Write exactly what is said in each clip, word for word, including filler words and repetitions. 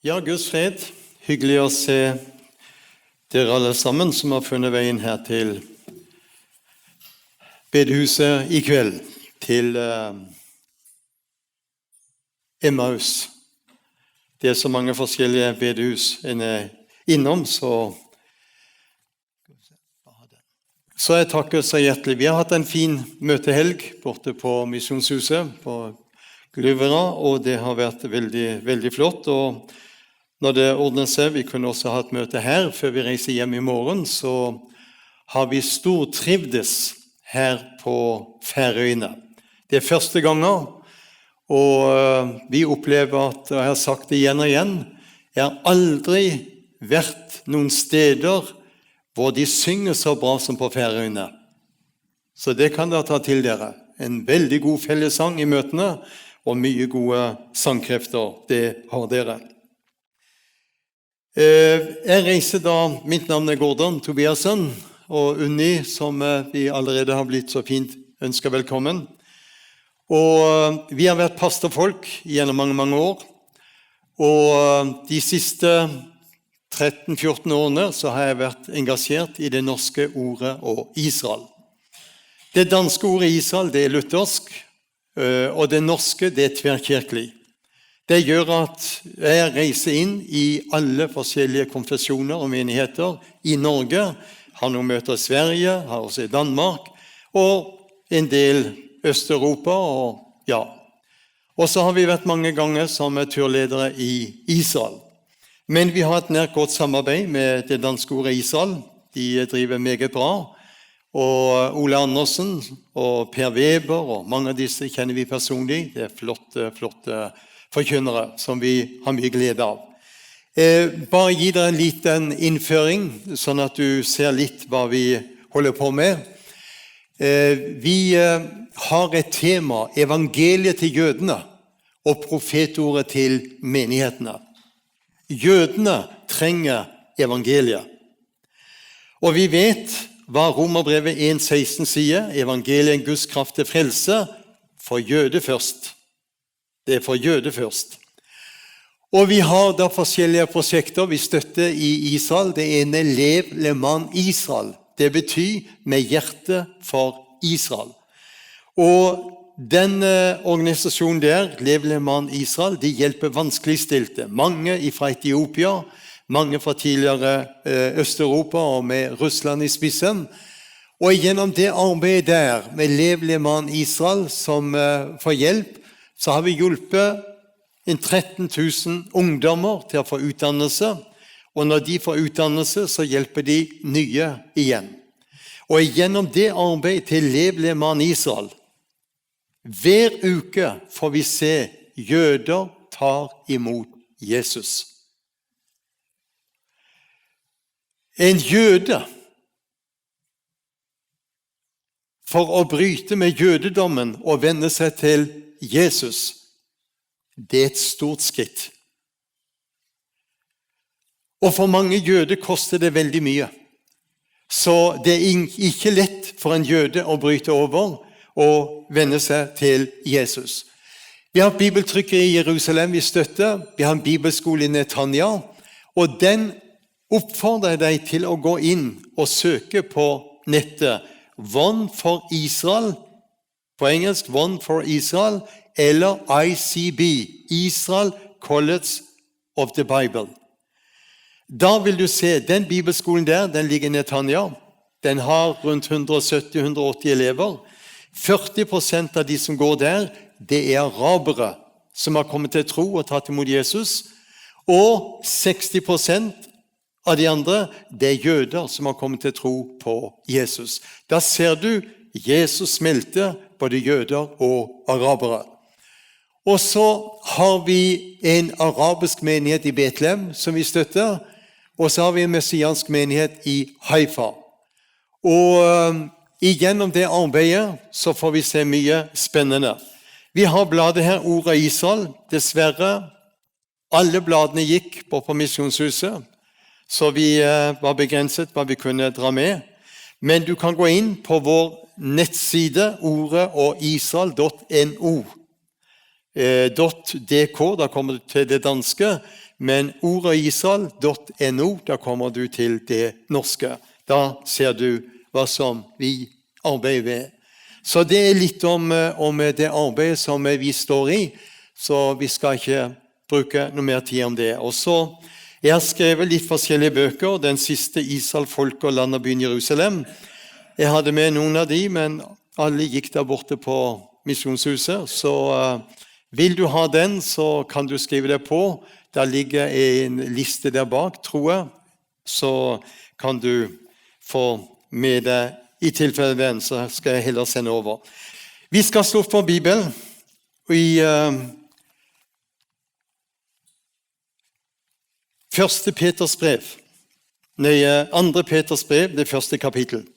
Ja, Guds fred. Hyggelig å se dere alle sammen som har funnet veien her til bedehuset i kveld, til eh, Emmaus. Det er så mange forskjellige bedehus en er innom, så Så jeg takker så hjertelig. Vi har hatt en fin møtehelg borte på Misjonshuset på Glyvra, og det har vært veldig, veldig flott. Og når det ordner seg, vi kunne også hatt møte her før vi reiser hjem i morgen, så har vi stortrivdes her på Færøyene. Det er første ganger, og eh, vi opplever at, og jeg har sagt det igjen og igjen, jeg har aldri vært noen steder hvor de synger så bra som på Færøyene. Så det kan dere ta til dere. En veldig god fellessang i møtene, og mye gode sangkrefter, det har dere. Eh, Jeg reiser da, mitt navn er Gordon Tobiassen, og Unni, som eh, vi allerede har blitt så fint ønsket velkommen. Og eh, vi har vært pastorfolk gjennom mange, mange år. Og eh, de siste tretten fjorten årene så har jeg vært engasjert i det norske ordet og Israel. Det danske ordet Israel, det er luthersk, eh, og det norske, det er tverrkirkelig. Det gjør at jeg reiser inn i alle forskjellige konfesjoner og menigheter i Norge. Har noen møter i Sverige, har også i Danmark, og en del Østeuropa, og ja. Og så har vi vært mange ganger som turledere i Israel. Men vi har et nært godt samarbeid med det danske ordet Israel. De driver meget bra. Og Ole Andersen og Per Weber og mange av disse kjenner vi personlig. Det er flotte, flotte forkynnere som vi har mye glede av. Eh, bare gi deg en liten innføring, sånn at du ser litt hva vi holder på med. Eh, vi eh, har et tema, evangeliet til jødene og profetordet til menighetene. Jødene trenger evangeliet. Og vi vet hva Romerbrevet en seksten sier, evangeliet er Guds kraft til frelse, for jøde først. Det er for jøde først. Og vi har da forskjellige prosjekter vi støtter i Israel. Det ene er Lev Leman Israel. Det betyr med hjerte for Israel. Og den eh, organisasjonen der, Lev Leman Israel, de hjelper vanskeligstilte. Mange fra Etiopia, mange fra tidligere eh, Østeuropa og med Russland i spissen. Og gjennom det arbeidet der, med Lev Leman Israel som eh, får hjelp, så har vi hjulpet en tretten tusen ungdommer til å få utdannelse, og når de får utdannelse, så hjelper de nye igjen. Og gjennom det arbeidet til Lev Leman Israel, hver uke får vi se jøder tar imot Jesus. En jøde for å bryte med jødedommen og vende seg til Jesus, det er et stort skritt. Og for mange jøder koster det veldig mye. Så det er in- ikke lett for en jøde å bryte over og vende seg til Jesus. Vi har bibeltrykkeri i Jerusalem vi støtter. Vi har en bibelskole i Netanya. Og den oppfordrer jeg deg til å gå inn og søke på nettet One for Israel, på engelsk One for Israel, eller I C B, Israel College of the Bible. Da vil du se, den bibelskolen der, den ligger i Netanya. Den har rundt hundre og sytti hundre og åtti elever. Førti prosent av de som går der, det er arabere som har kommet til tro og tatt imot Jesus. Og seksti prosent av de andre, det er jøder som har kommet til tro på Jesus. Da ser du Jesus smelte både jøder og arabere. Og så har vi en arabisk menighet i Betlehem som vi støtter, og så har vi en messiansk menighet i Haifa. Og eh, igjennom det arbeidet så får vi se mye spennende. Vi har bladet her, Ordet av Israel. Dessverre, alle bladene gikk bort på Misjonshuset, så vi eh, var begrenset hva vi kunne dra med. Men du kan gå inn på vår nettside, ordet og israel dot no. Eh, dot D K, da kommer du til det danske. Men ordet Israel dot N O, da kommer du til det norske. Da ser du hva som vi arbeider ved. Så det er litt om, eh, om det arbeidet som, eh, vi står i, så vi skal ikke bruke noe mer tid om det. Og så, jeg har skrevet litt forskjellige bøker. Den siste, Israel, folk og land og byen Jerusalem. Jeg hadde med noen av de, men alle gikk der borte på Misjonshuset. Så, eh, vil du ha den, så kan du skrive det på. Der ligger en liste der bak, tror jeg. Så kan du få med deg, i tilfelle den, så skal jeg heller sende over. Vi skal slå opp for Bibelen i, eh, første Peters brev. Nei, eh, andre Peters brev, det første kapittel.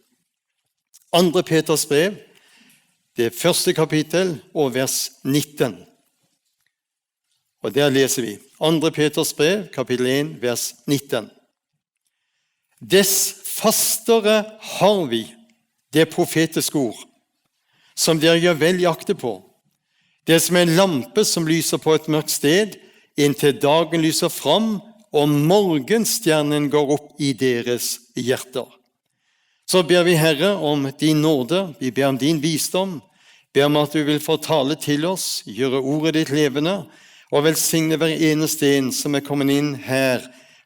Andre Peters brev, det første kapittel og vers nitten. Og der leser vi andre Peters brev, kapittel en, vers nitten. Dess fastere har vi det profetiske ord, som dere gjør vel i akte på. Det som en lampe som lyser på et mørkt sted, inntil dagen lyser fram, og morgenstjernen går opp i deres hjerter. Så ber vi, Herre, om din nåde, vi ber om din visdom, ber om at du vil få tale til oss, gjøre ordet ditt levende, og velsigne hver eneste en som er kommet inn her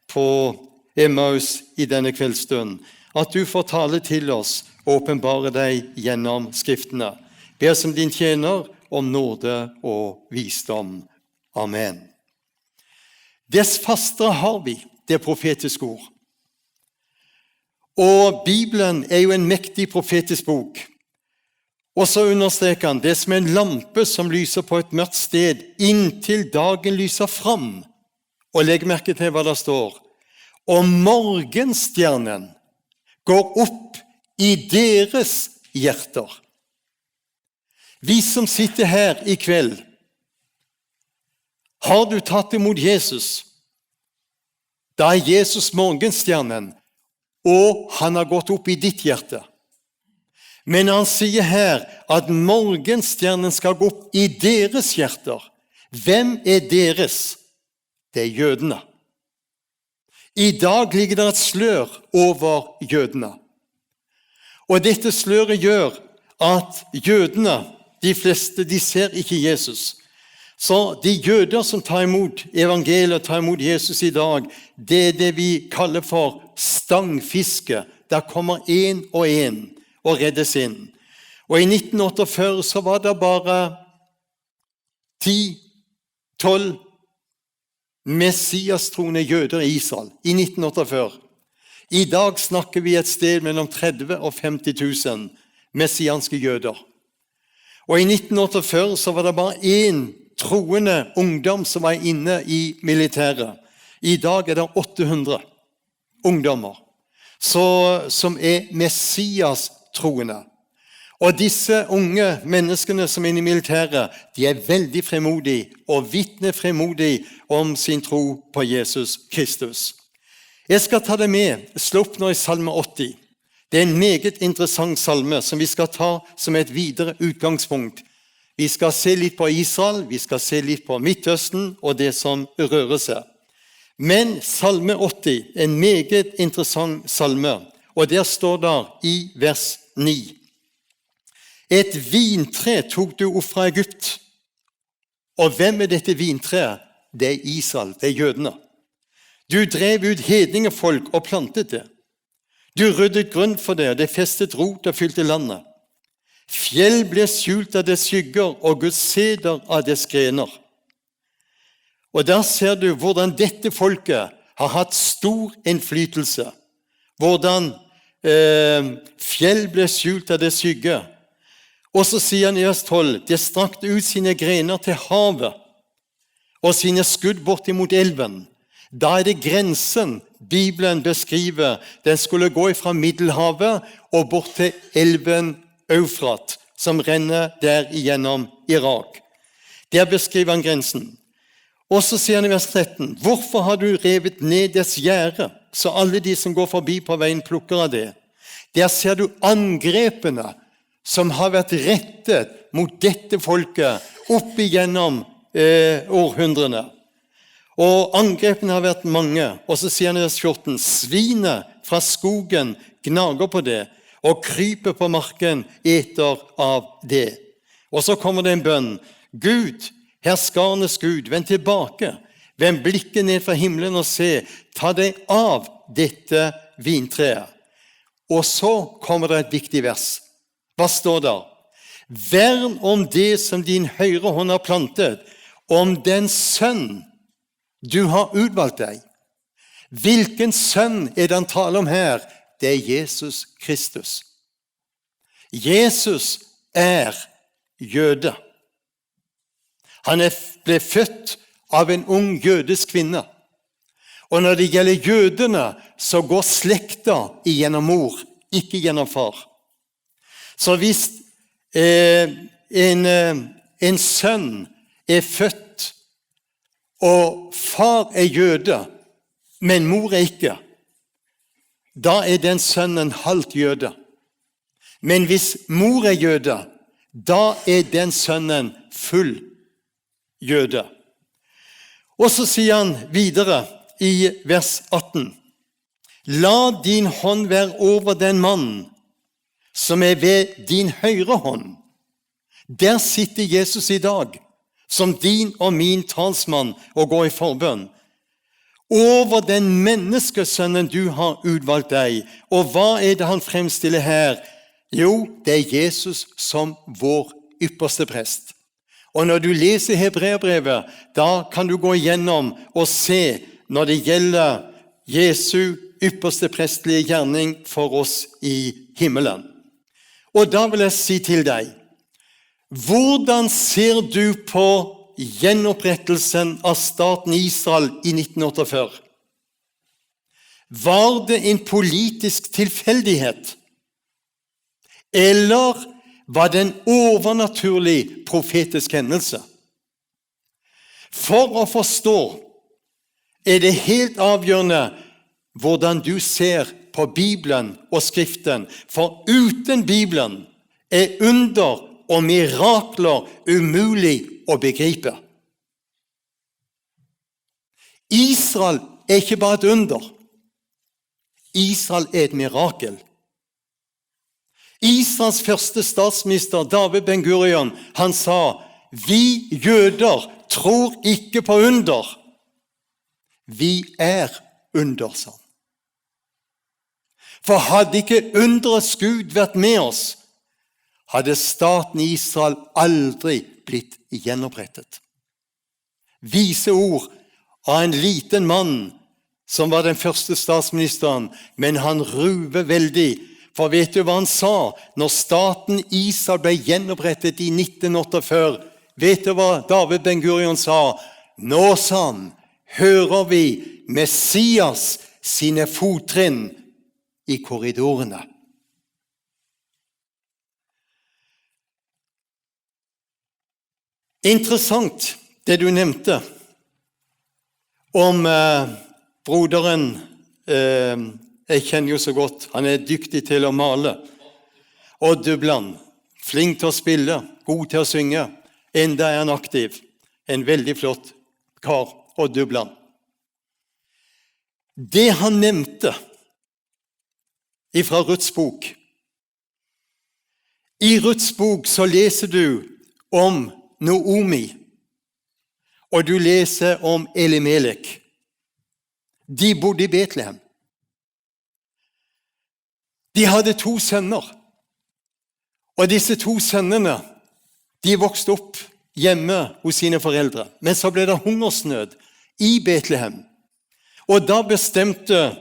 på Emmaus i denne kveldsstund. At du får tale til oss og åpenbare deg gjennom skriftene. Ber som din tjener om nåde og visdom. Amen. Dess fastere har vi det profetiske ord. Og Bibelen er jo en mektig profetisk bok. Og så understreker han, det som en lampe som lyser på et mørkt sted, inntil dagen lyser fram. Og legg merke til hva det står. Og morgenstjernen går opp i deres hjerter. Vi som sitter her i kveld, har du tatt imot Jesus? Da er Jesus morgenstjernen, og han har gått opp i ditt hjerte. Men han sier her at morgenstjernen skal gå opp i deres hjerter. Hvem er deres? Det er jødene. I dag ligger det et slør over jødene. Og dette sløret gjør at jødene, de fleste, de ser ikke Jesus. Så de jøder som tar imot evangeliet, tar imot Jesus i dag, det er det vi kaller for stangfiske. Der kommer en og en og reddes inn. Og i nitten otteogfyrre så var det bare ti, tolv messiastroende jøder i Israel i nitten otteogfyrre. I dag snakker vi et sted mellom tredve og femti tusen messianske jøder. Og i nitten otteogfyrre så var det bare én troende ungdom som var inne i militæret. I dag er det åtte hundre ungdommer så, som er Messias-troende. Og disse unge menneskene som er inne i militæret, de er veldig frimodige og vitner frimodig om sin tro på Jesus Kristus. Jeg skal ta det med, slå opp nå i Salme åtti. Det er en meget interessant salme som vi skal ta som et videre utgangspunkt. Vi skal se litt på Israel, vi skal se litt på Midtøsten og det som rører seg. Men Salme åtti, en meget interessant salme, og der står der i vers ni: Et vintre tok du opp fra Egypt. Og hvem er dette vintreet? Det er Israel, det er jødene. Du drev ut hedningefolk og plantet det. Du ryddet grunn for det, og det festet rot og fylte landet. Fjell ble skjult av dets skygger, og Guds seder av dets grener. Og der ser du hvordan dette folket har hatt stor innflytelse. Hvordan, eh, fjell ble skjult av dets skygge. Og så sier han i vers tolv: Det strakte ut sine grener til havet, og sine skudd bortimot elven. Da er det grensen Bibelen beskriver. Den skulle gå fra Middelhavet og bort til elven Eufrat, som renner der igjennom Irak. Der beskriver han grensen. Og så sier han i vers tretten: Hvorfor har du revet ned dets gjerde, så alle de som går forbi på veien, plukker av det? Der ser du angrepene som har vært rettet mot dette folket opp igjennom, eh, århundrene. Og angrepene har vært mange. Og så sier han i vers fjorten: «Svinet fra skogen gnager på det, og krypet på marken eter av det.» Og så kommer det en bønn: «Gud, herskarenes Gud, vend tilbake. Vend blikket ned fra himmelen og se. Ta deg av dette vintreet.» Og så kommer det et viktig vers. Hva står der? «Vern om det som din høyre hånd har plantet, om den sønn du har utvalgt deg.» Hvilken sønn er det han taler om her? Det er Jesus Kristus. Jesus er jøde. Han er, ble født av en ung jødisk kvinne. Og når det gjelder jødene, så går slekta igjennom mor, ikke gjennom far. Så hvis eh, en, eh, en sønn er født, og far er jøde, men mor er ikke, da er den sønnen halvt jøde. Men hvis mor er jøde, da er den sønnen full jøde. Og så sier han videre i vers atten: «La din hånd være over den mann som er ved din høyre hånd.» Der sitter Jesus i dag, som din og min talsmann, og går i forbønn. «Over den menneskesønnen du har utvalgt deg.» Og hva er det han fremstiller her? Jo, det er Jesus som vår ypperste prest. Og når du leser Hebreerbrevet, da kan du gå igjennom og se når det gjelder Jesu ypperste prestlige gjerning for oss i himmelen. Og da vil jeg si til deg, hvordan ser du på gjenopprettelsen av staten Israel i nitten otteogfyrre? Var det en politisk tilfeldighet? Eller var det en overnaturlig profetisk hendelse? For å forstå er det helt avgjørende hvordan du ser på Bibelen og Skriften, for uten Bibelen er under og mirakler umulig å begripe. Israel er ikke bare et under. Israel er et mirakel. Israels første statsminister, David Ben-Gurion, han sa: «Vi jøder tror ikke på under. Vi er under», sa han. For hadde ikke underets Gud vært med oss, hadde staten Israel aldri blitt gjenopprettet. Vise ord av en liten mann som var den første statsministeren, men han ruver veldig. For vet du hva han sa når staten Israel ble gjenopprettet i nitten otteogfyrre? Vet du hva David Ben-Gurion sa? «Nå», sa han, «hører vi Messias sine fottrinn i korridorene.» Interessant det du nevnte om eh, broderen, eh, jeg kjenner jo så godt, han er dyktig til å male. Odd Dubland, flink til å spille, god til å synge, enda er han aktiv. En veldig flott kar, Odd Dubland. Det han nevnte ifra Ruths bok. I Ruths bok så leser du om Naomi, og du leser om Elimelek. De bodde i Betlehem. De hadde to sønner, og disse to sønnene, de vokste opp hjemme hos sine foreldre. Men så ble det hungersnød i Betlehem. Og da bestemte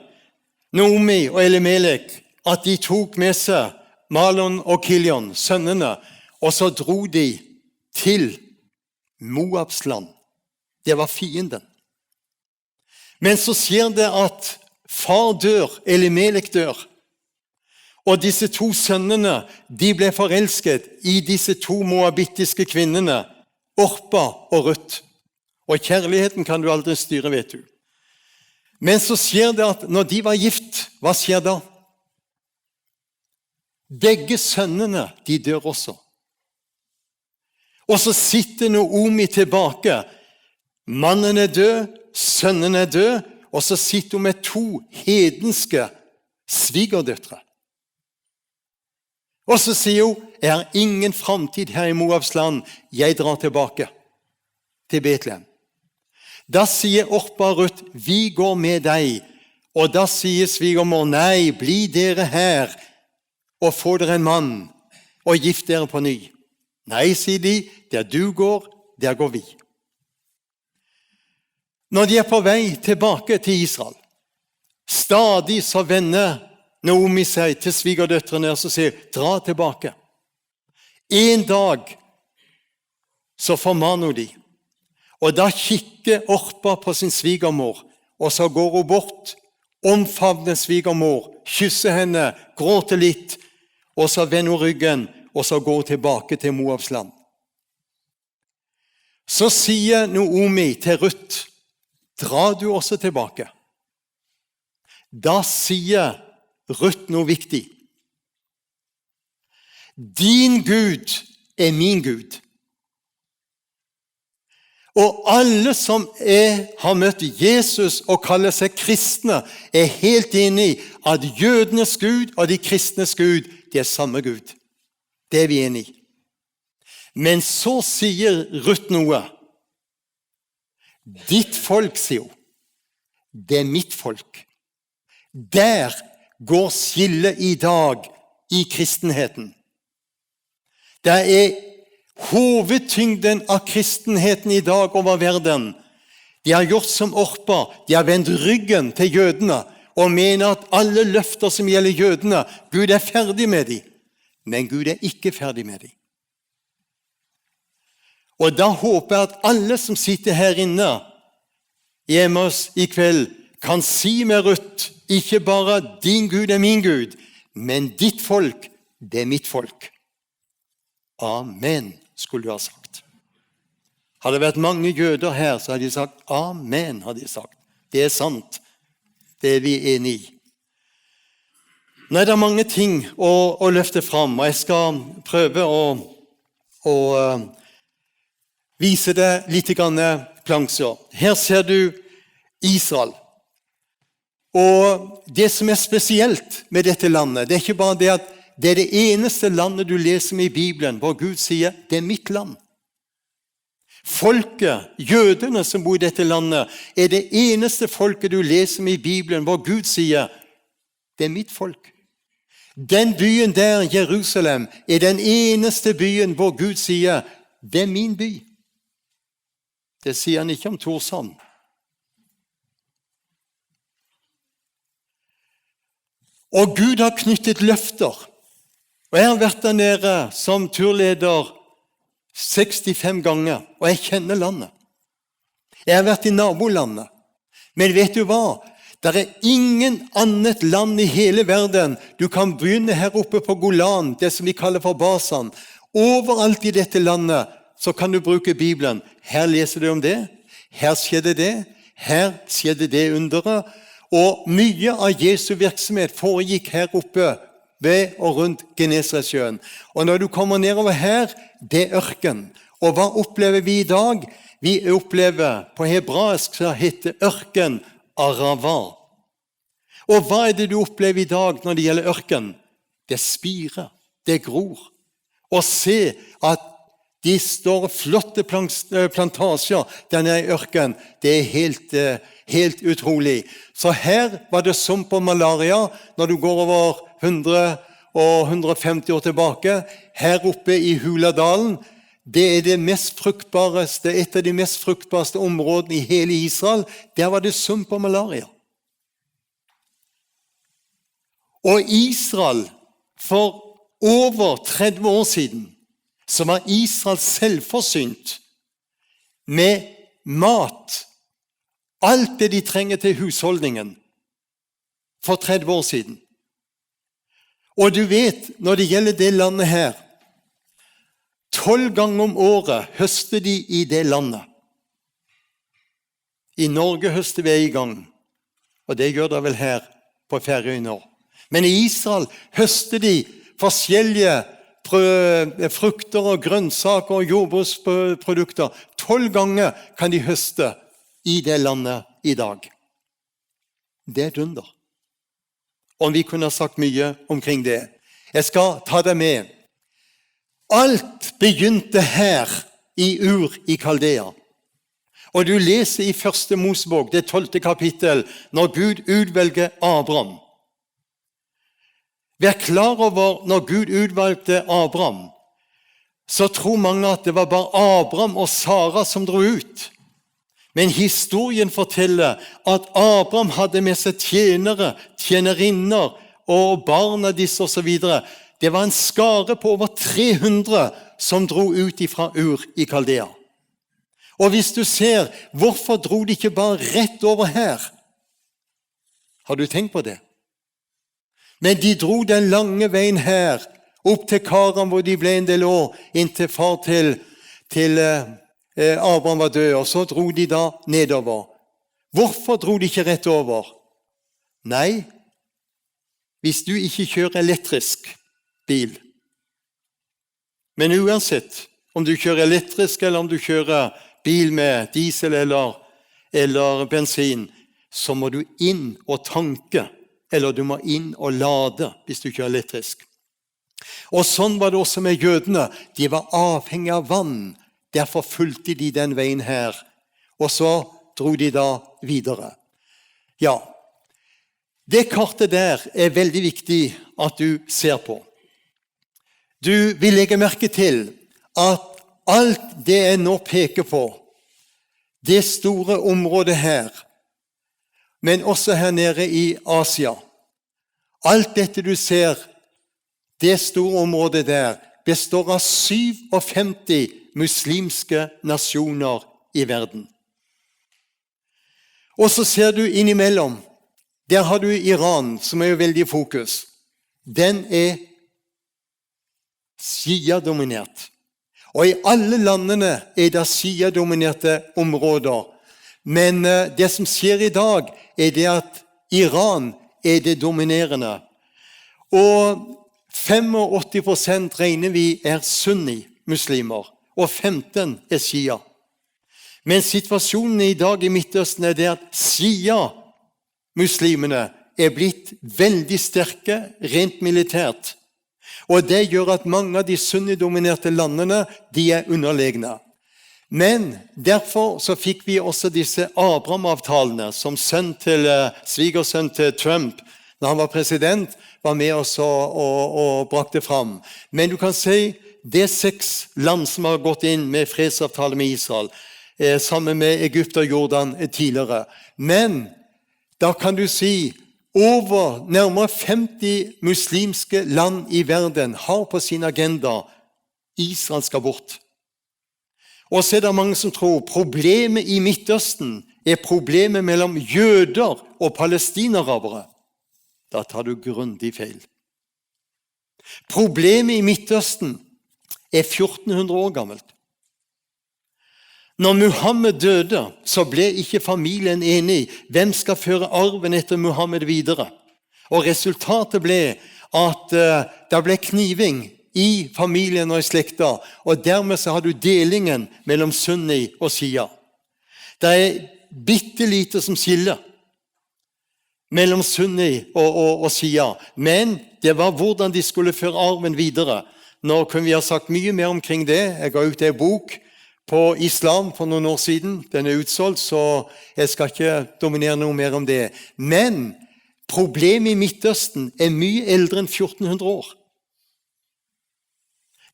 Naomi og Elimelek at de tok med seg Malon og Kilion, sønnene, og så dro de til Moabs land. Det var fienden. Men så skjer det at far dør, Elimelek dør, og disse to sønnene, de ble forelsket i disse to moabittiske kvinnene, Orpa og Ruth. Og kjærligheten kan du aldri styre, vet du. Men så skjer det at når de var gift, hva skjer da? Begge sønnene, de dør også. Og så sitter Naomi tilbake. Mannen er død, Sønnen er død, og så sitter hun med to hedenske svigerdøtre. Og så sier hun: «Jeg har ingen framtid her i Moabs land, jeg drar tilbake til Betlehem.» Da sier Orpa og Ruth: «Vi går med deg.» Og da sier svigermor: «Nei, bli dere her og få dere en mann og gift dere på ny.» «Nei», sier de, «der du går, der går vi.» Når de er på vei tilbake til Israel, stadig så vender Naomi seg til svigerdøtrene og så sier: «Dra tilbake.» En dag så formaner hun de, og da kikker Orpa på sin svigermor, og så går hun bort, omfavner svigermor, kysser henne, gråter litt, og så vender hun ryggen, og så går hun tilbake til Moabs land. Så sier Naomi til Ruth: «Drar du også tilbake?» Da sier Ruth noe viktig: «Din Gud er min Gud.» Og alle som er, har møtt Jesus og kaller seg kristne, er helt enig i at jødenes Gud og de kristnes Gud, det er samme Gud. Det er vi enig i. Men så sier Ruth noe. «Ditt folk», sier hun, «det er mitt folk.» Der går skillet i dag i kristenheten. Det er hovedtyngden av kristenheten i dag over verden. De har gjort som Orpa, de har vendt ryggen til jødene og mener at alle løfter som gjelder jødene, Gud er ferdig med dem. Men Gud er ikke ferdig med dem. Og da håper jeg at alle som sitter her inne i Emmaus i kveld, kan si med Ruth: «Ikke bare din Gud er min Gud, men ditt folk, det er mitt folk.» «Amen», skulle du ha sagt. Hadde det vært mange jøder her, så hadde de sagt: «Amen», hadde de sagt. Det er sant. Det er vi enige i. Nå er det mange ting å, å løfte fram, og jeg skal prøve å, å, eh, vise det litt grann, eh, plansjer. Her ser du Israel. Og det som er spesielt med dette landet, det er ikke bare det at det er det eneste landet du leser om i Bibelen, hvor Gud sier: «Det er mitt land.» Folket, jødene som bor i dette landet, er det eneste folket du leser om i Bibelen, hvor Gud sier: «Det er mitt folk.» Den byen der, Jerusalem, er den eneste byen hvor Gud sier: «Det er min by.» Det sier han ikke om Torshavn. Og Gud har knyttet løfter. Og jeg har vært der nede som turleder sekstifem ganger, og jeg kjenner landet. Jeg har vært i nabolandet. Men vet du hva? Det er ingen annet land i hele verden. Du kan begynne her oppe på Golan, det som vi kaller for Basan. Overalt i dette landet så kan du bruke Bibelen. Her leser du om det, her skjedde det, her skjedde det underet. Og mye av Jesu virksomhet foregikk her oppe ved og rundt Genesaretsjøen. Og når du kommer nedover her, det er ørken. Og hva opplever vi i dag? Vi opplever, på hebraisk så heter ørken Arava. Og hva er det du opplever i dag når det gjelder ørken? Det spirer, det gror. Og se at de står flotte plans-, eh, plantasjer, den er i ørken. Det er helt, eh, helt utrolig. Så her var det sump og malaria når du går over hundre og hundre og femti år tilbake. Her oppe i Huladalen, det er det mest fruktbareste, et av de mest fruktbareste områdene i hele Israel. Der var det sump og malaria. Og Israel, for over tredve år siden, så var Israel selvforsynt med mat, alt det de trenger til husholdningen, for tredve år siden. Og du vet, når det gjelder det landet her, tolv ganger om året høster de i det landet. I Norge høster vi en gang, og det gjør det vel her på Færøyene nå. Men i Israel høster de forskjellige prø-, frukter og grønnsaker og jordbruksprodukter. Tolv ganger kan de høste i det landet i dag. Det er et under. Og vi kunne ha sagt mye omkring det. Jeg skal ta deg med. Alt begynte her i Ur i Kaldea. Og du leser i første Mosebok, det tolvte kapittel, når Gud utvelger Abraham. Vær klar over, når Gud utvalgte Abraham, så tror mange at det var bare Abraham og Sara som dro ut. Men historien forteller at Abraham hadde med seg tjenere, tjenerinner og barna disse og så videre. Det var en skare på over tre hundre som dro ut ifra Ur i Kaldea. Og hvis du ser, hvorfor dro de ikke bare rett over her? Har du tenkt på det? Men de dro den lange veien her, opp til Karan, hvor de ble en del år, inntil far til, til eh, eh, Abraham var død, og så dro de da nedover. Hvorfor dro de ikke rett over? Nei, hvis du ikke kjører elektrisk bil. Men uansett, om du kjører elektrisk eller om du kjører bil med diesel eller, eller bensin, så må du inn og tanke, eller du må inn og lade hvis du kjører elektrisk. Og sånn var det også med jødene. De var avhengige av vann. Derfor fulgte de den veien her. Og så dro de da videre. Ja, det kartet der er veldig viktig at du ser på. Du vil legge merke til at alt det jeg nå peker på, det store området her, men også her nede i Asia, alt dette du ser, det store området der, består av syvogfemti muslimske nasjoner i verden. Og så ser du innimellom, der har du Iran, som er jo veldig i fokus. Den er shia-dominert. Og i alle landene er det shia-dominerte områder. Men eh, det som skjer i dag, er det at Iran er det dominerende. Og femogåtti prosent regner vi er sunni-muslimer, og femten er shia. Men situasjonen i dag i Midtøsten er det at shia-muslimene er blitt veldig sterke rent militært. Og det gjør at mange av de sunnidominerte landene, de er underlegne. Men derfor så fikk vi også disse Abraham-avtalene, som sønn til, eh, svigersønn til Trump, når han var president, var med også og, og brakte fram. Men du kan si, det er seks land som har gått inn med fredsavtale med Israel, eh, sammen med Egypt og Jordan, eh, tidligere. Men da kan du si, over nærmere femti muslimske land i verden har på sin agenda Israel skal bort. Og så er det mange som tror problemet i Midtøsten er problemet mellom jøder og palestinarabere. Da tar du grundig feil. Problemet i Midtøsten er fjorten hundre år gammelt. Når Muhammed døde, så ble ikke familien enig. Hvem skal føre arven etter Muhammed videre? Og resultatet ble at eh, det ble kniving i familien og i slekta, og dermed så har du delingen mellom sunni og shia. Det er bitte lite som skiller mellom sunni og, og, og shia, men det var hvordan de skulle føre arven videre. Nå kunne vi ha sagt mye mer omkring det. Jeg ga ut en bok på islam for noen år siden. Den er utsolgt, så jeg skal ikke dominere noe mer om det. Men problemet i Midtøsten er mye eldre enn fjorten hundre år.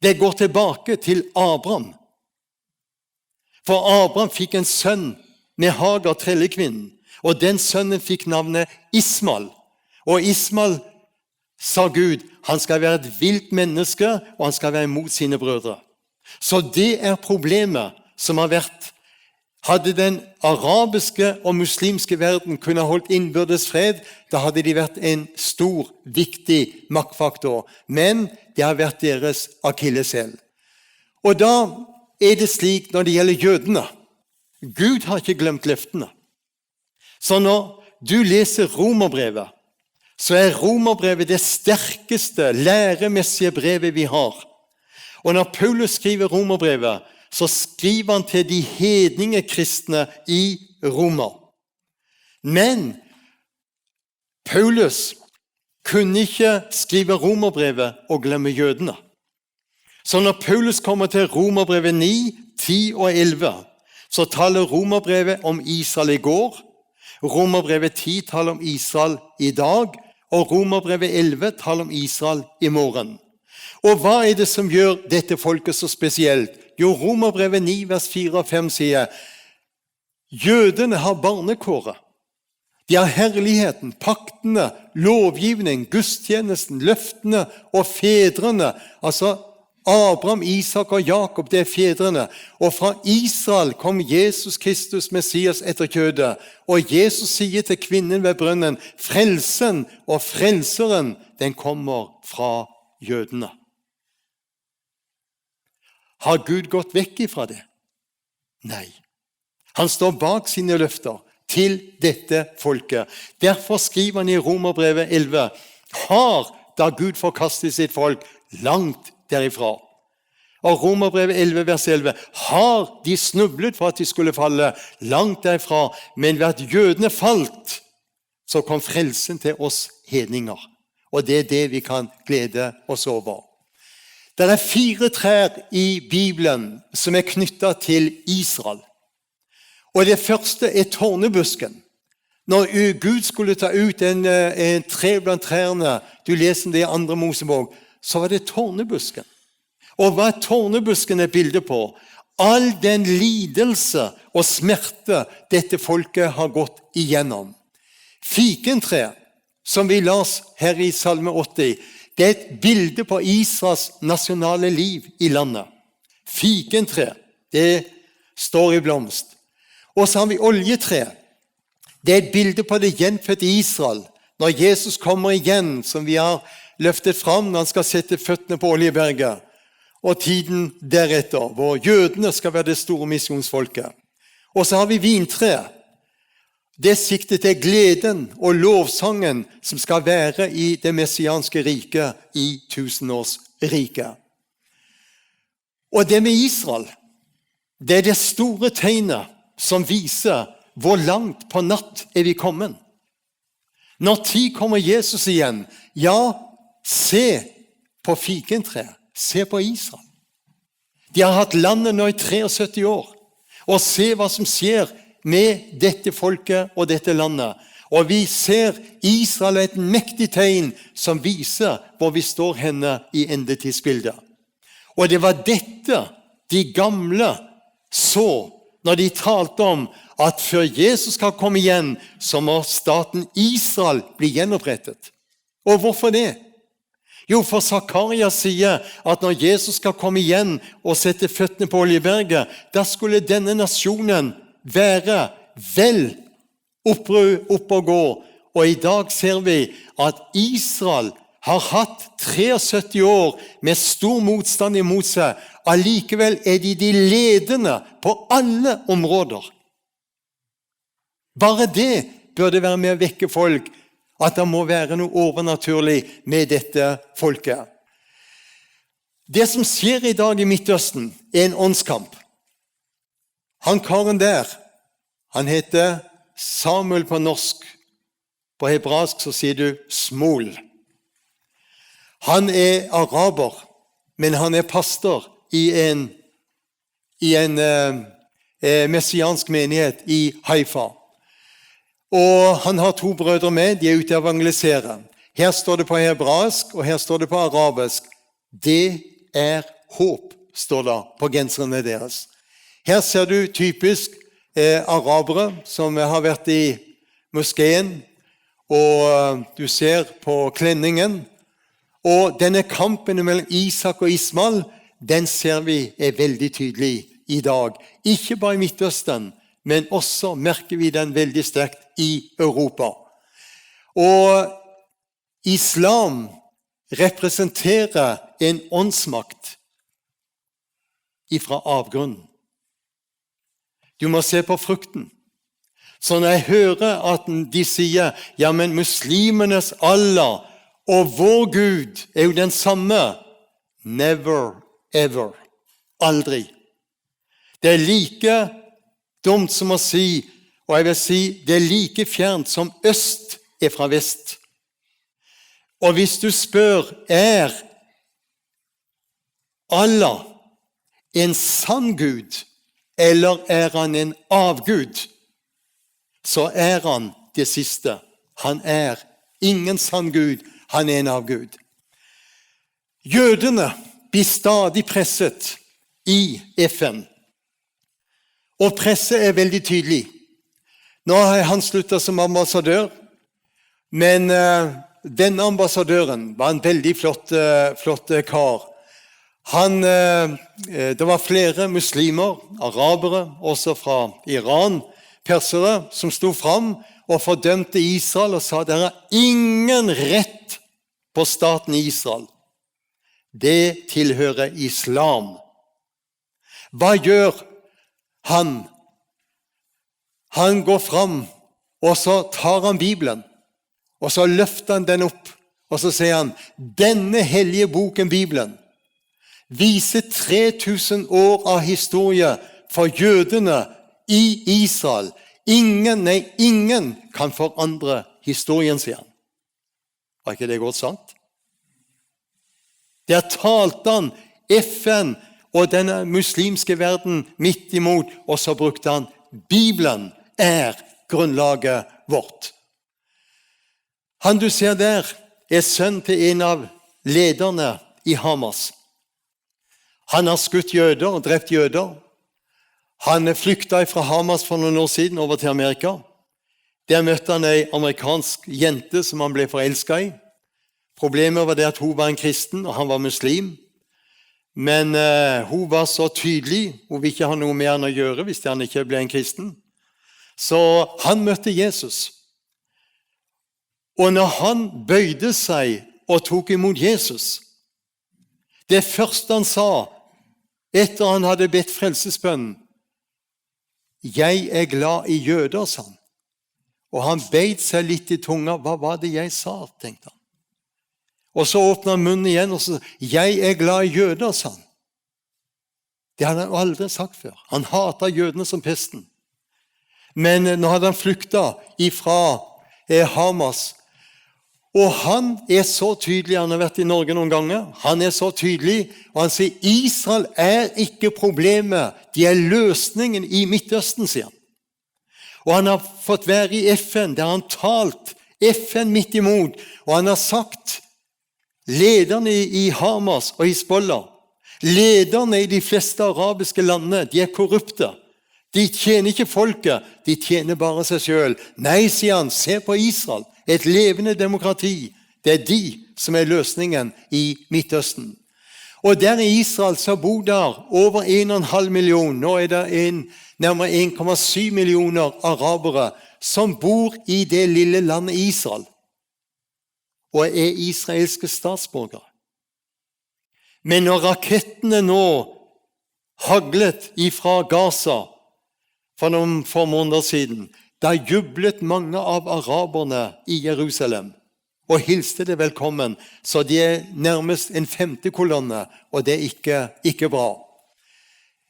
Det går tilbake til Abraham. For Abraham fikk en sønn med Hagar, trellekvinnen, og den sønnen fikk navnet Ismael. Og Ismael, sa Gud, han skal være et vilt menneske, og han skal være imot sine brødre. Så det er problemet som har vært. Hadde den arabiske og muslimske verden kunnet holdt innbyrdes fred, da hadde de vært en stor, viktig maktfaktor. Men det har vært deres akilleshæl. Og da er det slik når det gjelder jødene. Gud har ikke glemt løftene. Så når du leser Romerbrevet, så er Romerbrevet det sterkeste læremessige brevet vi har. Og når Paulus skriver Romerbrevet, så skriver han til de hedninge kristne i Roma. Men Paulus kunne ikke skrive Romerbrevet og glemme jødene. Så når Paulus kommer til Romerbrevet ni, ti og elleve, så taler Romerbrevet om Israel i går, Romerbrevet ti taler om Israel i dag, og Romerbrevet elleve taler om Israel i morgen. Og hva er det som gjør dette folket så spesielt? Jo, Romerbrevet ni vers fire og fem sier: «Jødene har barnekåret. De har herligheten, paktene, lovgivning, gudstjenesten, løftene og fedrene.» Altså Abraham, Isak og Jakob, det er fedrene. Og fra Israel kom Jesus Kristus, Messias etter kjødet. Og Jesus sier til kvinnen ved brønnen: «Frelsen og frelseren, den kommer fra jødene.» Har Gud gått vekk ifra det? Nei. Han står bak sine løfter til dette folket. Derfor skriver han i Romerbrevet elleve: «Har da Gud forkastet sitt folk? Langt derifra.» Og Romerbrevet elleve vers elleve: «Har de snublet for at de skulle falle? Langt derifra. Men ved at jødene falt, så kom frelsen til oss hedninger.» Og det er det vi kan glede oss over. Det er fire trær i Bibelen som er knyttet til Israel. Og det første er tornebusken. Når U- Gud skulle ta ut en, eh, en tre blant trærne, du leser om det i andre Mosebok, så var det tornebusken. Og hva tornebusken er bildet på? All den lidelse og smerte dette folket har gått igjennom. Fikentre, som vi las her i Salme åtti, det er et bilde på Israels nasjonale liv i landet. Fikentre, det står i blomst. Og så har vi oljetre. Det er et bilde på det gjenfødte Israel. Når Jesus kommer igjen, som vi har løftet fram, når han skal sette føttene på Oljeberget, og tiden deretter, hvor jødene skal være det store misjonsfolket. Og så har vi vintre. Det siktet til gleden og lovsangen som skal være i det messianske riket, i tusenårsriket. Og det med Israel, det er det store tegnet som viser hvor langt på natt er vi kommet. Når tid kommer Jesus igjen? Ja, se på fikentre, se på Israel. De har hatt landet nå i treogsytti år. Og se hva som skjer med dette folket og dette landet. Og vi ser Israel er et mektig tegn som viser hvor vi står henne i endetidsbildet. Og det var dette de gamle så når de talte om at før Jesus skal komme igjen, så må staten Israel bli gjenopprettet. Og hvorfor det? Jo, for Zakaria sier at når Jesus skal komme igjen og sette føttene på Oljeberget, da skulle denne nasjonen være vel opp, opp og gå. Og i dag ser vi at Israel har hatt treogsytti år med stor motstand imot seg. Allikevel er de de ledende på alle områder. Bare det burde være med å vekke folk, at det må være noe overnaturlig med dette folket. Det som skjer i dag i Midtøsten, er en åndskamp. Han karen der, han heter Samuel på norsk. På hebraisk så sier du Smol. Han er araber, men han er pastor i en, i en eh, eh, messiansk menighet i Haifa. Og han har to brødre med, de er ute og evangeliserer. Her står det på hebraisk, og her står det på arabisk. Det er håp, står det på genserne deres. Her ser du typisk eh, arabere som har vært i moskeen, og eh, du ser på klenningen. Og denne kampen mellom Isak og Ismael, den ser vi er veldig tydelig i dag. Ikke bare i Midtøsten, men også merker vi den veldig sterkt i Europa. Og islam representerer en åndsmakt ifra avgrunnen. Du må se på frukten. Så når jeg hører at de sier, ja, men muslimenes Allah og vår Gud er jo den samme. Never ever. Aldri. Det er like dumt som å si Og jeg vil si, det er like fjernt som øst er fra vest. Og hvis du spør, er Allah en sann Gud, eller er han en avgud? Så er han det siste. Han er ingen sann Gud, han er en avgud. Jødene blir stadig presset i F N. Og presset er veldig tydelig. Nå har han sluttet som ambassadør, men eh, denne ambassadøren var en veldig flott, eh, flott eh, kar. Han, eh, eh, det var flere muslimer, arabere, også fra Iran, persere, som sto fram og fordømte Israel og sa: «Dere har ingen rett på staten Israel. Det tilhører islam.» Hva gjør han? Han går fram, og så tar han Bibelen, og så løfter han den opp, og så sier han: «Denne hellige boken, Bibelen, viser tre tusen år av historie for jødene i Israel. Ingen, nei, ingen kan forandre historien», sier han. Var ikke det godt sagt? Der talte han F N og denne muslimske verden midt imot, og så brukte han: «Bibelen er grunnlaget vårt.» Han du ser der, er sønn til en av lederne i Hamas. Han har skutt jøder og drept jøder. Han flykta fra Hamas for noen år siden over til Amerika. Der møtte han ei amerikansk jente som han ble forelska i. Problemet var det at hun var en kristen, og han var muslim. Men eh, hun var så tydelig, hun ville ikke ha noe med han å gjøre hvis han ikke ble en kristen. Så han møtte Jesus. Og når han bøyde seg og tok imot Jesus, det første han sa, etter han hadde bedt frelsesbønnen: «Jeg er glad i jøder», sa han. Og han beit seg litt i tunga. «Hva var det jeg sa?», tenkte han. Og så åpna han munnen igjen, og så: «Jeg er glad i jøder», sa han. Det hadde han aldri sagt før. Han hata jødene som pesten. Men eh, nå hadde han flykta ifra eh, Hamas. Og han er så tydelig, han har vært i Norge noen ganger, han er så tydelig, og han sier: «Israel er ikke problemet, de er løsningen i Midtøsten», sier han. Og han har fått være i F N, der han talt F N midt imot, og han har sagt: «Lederne i, i Hamas og Hizbollah, lederne i de fleste arabiske landene, de er korrupte. De tjener ikke folket, de tjener bare seg selv.» «Nei», sier han, «se på Israel, et levende demokrati. Det er de som er løsningen i Midtøsten.» Og der i Israel så bor der over en og en halv million, nå er det en, nærmere en komma syv millioner arabere som bor i det lille landet Israel og er israelske statsborgere. Men når rakettene nå haglet ifra Gaza for noen få måneder siden, da jublet mange av araberne i Jerusalem og hilste det velkommen, så de er nærmest en femte kolonne, og det er ikke, ikke bra.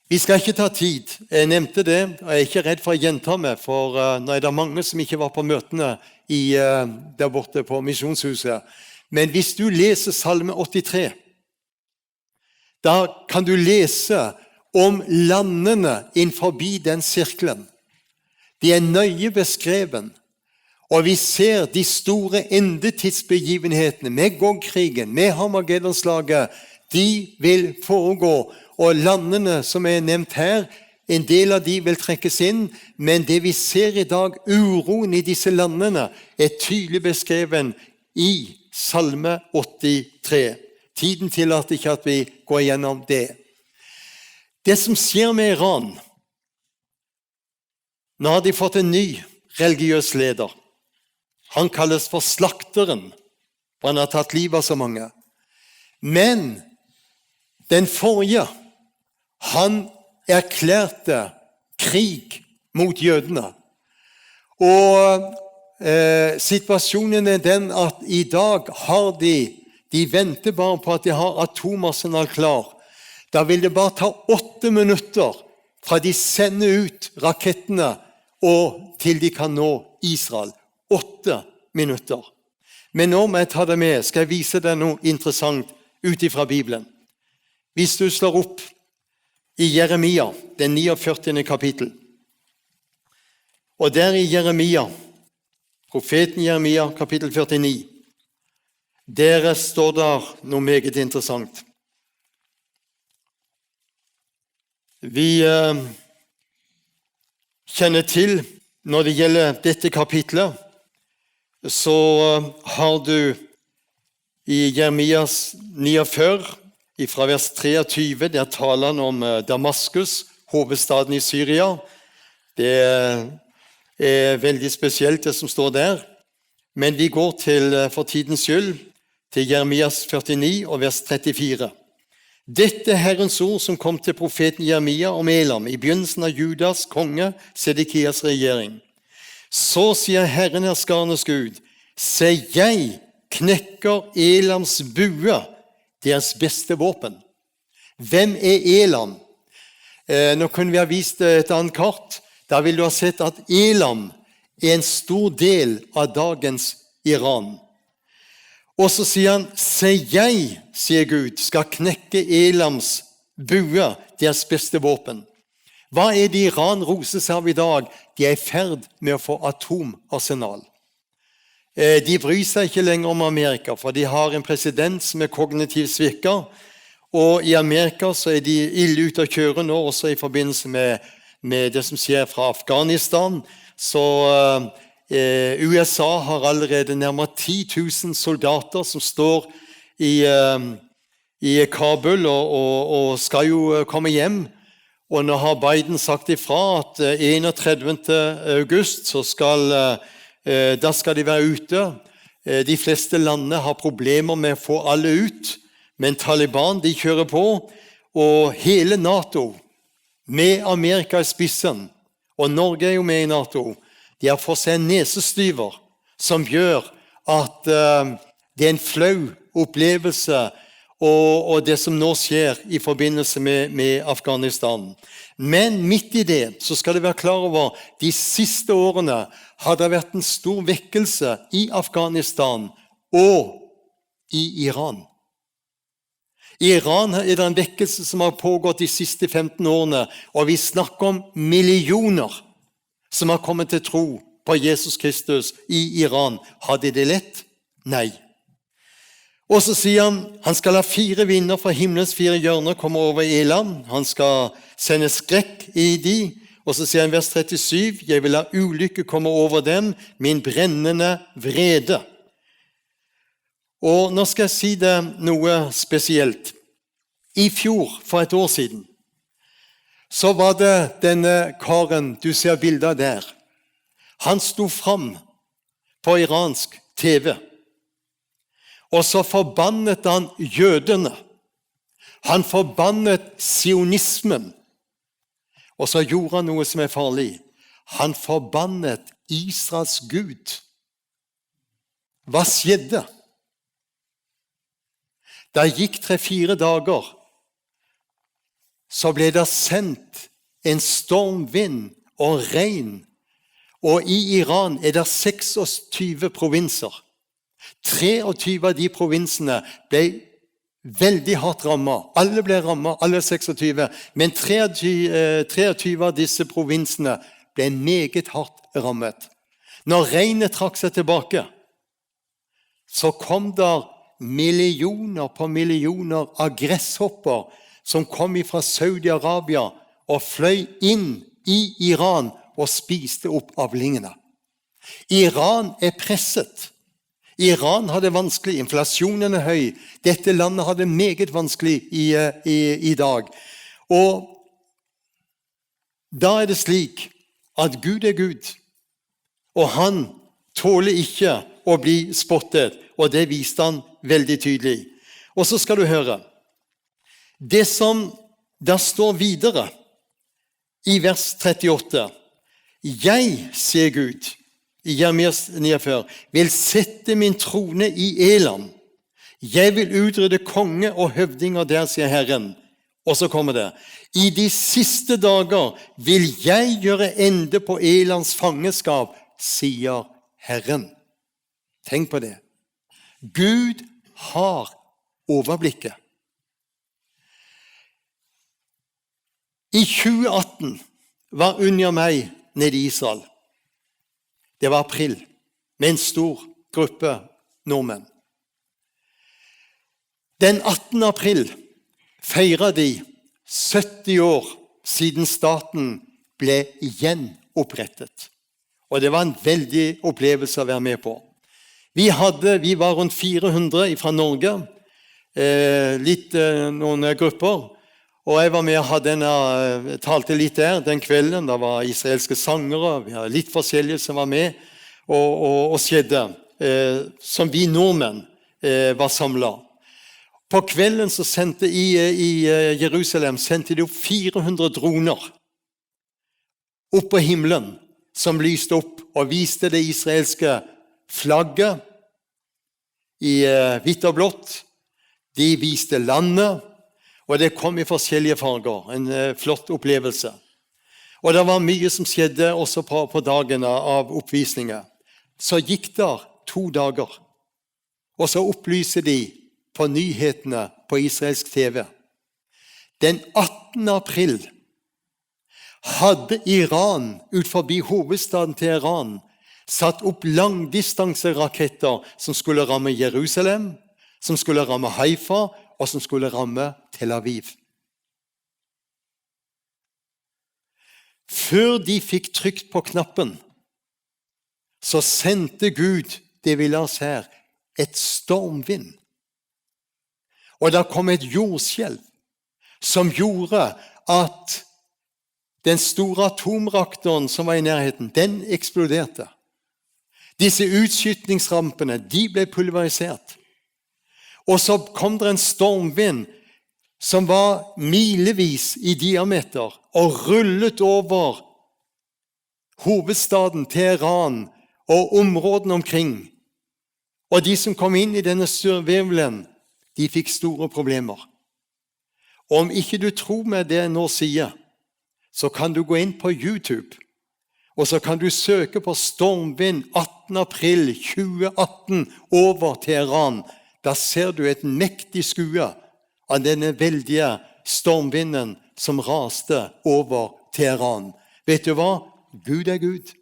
Vi skal ikke ta tid. Jeg nevnte det, og jeg er ikke redd for å gjenta meg, for eh, nå er det mange som ikke var på møtene i, eh, der borte på Misjonshuset. Men hvis du leser Salme åttitre, da kan du lese om landene innenfor den sirkelen. De er nøye beskrevet. Og vi ser de store endetidsbegivenhetene med Gog-krigen, med Harmagedonslaget, de vil foregå. Og landene som er nevnt her, en del av de vil trekkes inn, men det vi ser i dag, uroen i disse landene, er tydelig beskrevet i Salme åttitre. Tiden tillater ikke at vi går gjennom det. Det som skjer med Iran, nå har de fått en ny religiøs leder. Han kalles for slakteren, for han har tatt livet av så mange. Men den forrige, han erklærte krig mot jødene. Og eh, situasjonen er den at i dag har de, de venter bare på at de har atomarsenal klar. Da vil det bare ta åtte minutter fra de sender ut rakettene, og til de kan nå Israel. Åtte minutter. Men nå må jeg ta deg med, skal jeg vise deg noe interessant ut ifra Bibelen. Hvis du slår opp i Jeremia, den niogfyrtiende kapittel. Og der i Jeremia, profeten Jeremia, kapittel førtini, der står der noe meget interessant. Vi eh, kjenner til, når det gjelder dette kapitlet, så eh, har du i Jeremias niogfyrre, fra vers treogtyve, der taler han om eh, Damaskus, hovedstaden i Syria. Det er veldig spesielt, det som står der. Men vi går til, eh, for tidens skyld, til Jeremias førtini og vers trettifire. Dette er Herrens ord, som kom til profeten Jeremia om Elam i begynnelsen av Judas konge Sedekias regjering. Så sier Herren, herskarenes Gud: Se, jeg knekker Elams bue, deres beste våpen. Hvem er Elam? Eh, nå kunne vi ha vist eh, et annet kart. Da ville du ha sett at Elam er en stor del av dagens Iran. Og så sier han: Se, jeg, sier Gud, skal knekke Elams bue, deres beste våpen. Hva er det Iran roser seg av i dag? De er i ferd med å få atomarsenal. Eh, de bryr seg ikke lenger om Amerika, for de har en president som er kognitivt svikket. Og i Amerika så er de ille ute å kjøre nå, også i forbindelse med, med det som skjer fra Afghanistan. Så eh, eh, U S A har allerede nærmere ti tusen soldater som står i, eh, i Kabul og, og, og skal jo eh, komme hjem. Og nå har Biden sagt ifra at eh, enogtredivte august så skal eh, eh, da skal de være ute. Eh, De fleste landene har problemer med å få alle ut, men Taliban, de kjører på. Og hele NATO, med Amerika i spissen, og Norge er jo med i NATO, de har fått seg en nesestyver som gjør at eh, det er en flau opplevelse, og, og det som nå skjer i forbindelse med, med Afghanistan. Men midt i det så skal du være klar over, de siste årene har det vært en stor vekkelse i Afghanistan og i Iran. I Iran er det en vekkelse som har pågått de siste femten årene, og vi snakker om millioner som har kommet til tro på Jesus Kristus i Iran. Har de det lett? Nei. Og så sier han, han skal ha fire vinder fra himmelens fire hjørner komme over Elam. Han skal sende skrekk i de. Og så sier han vers trettisyv: Jeg vil la ulykke komme over dem, min brennende vrede. Og nå skal jeg si det noe spesielt. I fjor, for et år siden, så var det denne karen du ser bildet av der. Han sto fram på iransk T V, og så forbannet han jødene. Han forbannet sionismen. Og så gjorde han noe som er farlig. Han forbannet Israels Gud. Hva skjedde? Da gikk tre-fire dager, så ble det sendt en stormvind og regn, og i Iran er det seksogtyve provinser. Treogtyve av de provinsene ble veldig hardt rammet. Alle ble rammet, alle seksogtyve. Men treogtyve, eh, treogtyve av disse provinsene ble meget hardt rammet. Når regnet trakk seg tilbake, så kom der millioner på millioner av gresshopper som kom fra Saudi-Arabia og fløy inn i Iran og spiste opp avlingene. Iran er presset. Iran har det vanskelig, inflasjonen er høy. Dette landet har det meget vanskelig i, eh, i, i dag. Og da er det slik at Gud er Gud, og han tåler ikke å bli spottet, og det viste han veldig tydelig. Og så skal du høre. Det som da står videre i vers trettiåtte: Jeg, sier Gud, i Jeremias niogfyrre, vil sette min trone i Elam. Jeg vil utrydde konge og høvdinger der, sier Herren. Og så kommer det: «I de siste dager vil jeg gjøre ende på Elams fangenskap, sier Herren.» Tenk på det. Gud har overblikket. I tjue atten var Unja og meg nede i Israel. Det var april, med en stor gruppe nordmenn. Den attende april feiret de sytti år siden staten ble gjenopprettet. Og det var en veldig opplevelse å være med på. Vi hadde, vi var rundt fire hundre fra Norge, eh, litt, eh, noen grupper, og jeg var med og hadde en, eh, talte litt der den kvelden. Det var israelske sangere, vi hadde litt forskjellige som var med, og, og, og skjedde, eh, som vi nordmenn, eh, var samlet. På kvelden så sendte i, i, eh, Jerusalem, sendte de opp fire hundre droner opp på himmelen, som lyste opp og viste det israelske flagget i, eh, hvitt og blått. De viste landet, og det kom i forskjellige farger. En, eh, flott opplevelse. Og det var mye som skjedde også på, på dagen av, av oppvisninger. Så gikk det to dager, og så opplyser de på nyhetene på israelsk T V. Den attende april hadde Iran ut forbi hovedstaden Teheran satt opp langdistanseraketter som skulle ramme Jerusalem, som skulle ramme Haifa, og som skulle ramme Tel Aviv. Før de fikk trykt på knappen, så sendte Gud det vi la oss her, et stormvind. Og der kom et jordskjelv som gjorde at den store atomreaktoren som var i nærheten, den eksploderte. Disse utskytningsrampene, de ble pulverisert. Og så kom det en stormvind som var milevis i diameter og rullet over hovedstaden Teheran og områdene omkring. Og de som kom inn i denne styrvirvelen, de fikk store problemer. Og om ikke du tror meg det jeg nå sier, så kan du gå inn på YouTube, og så kan du søke på stormvind attende april tjue atten over Teheran. Da ser du et mektig skue av denne veldige stormvinden som raste over Teheran. Vet du hva? Gud er Gud.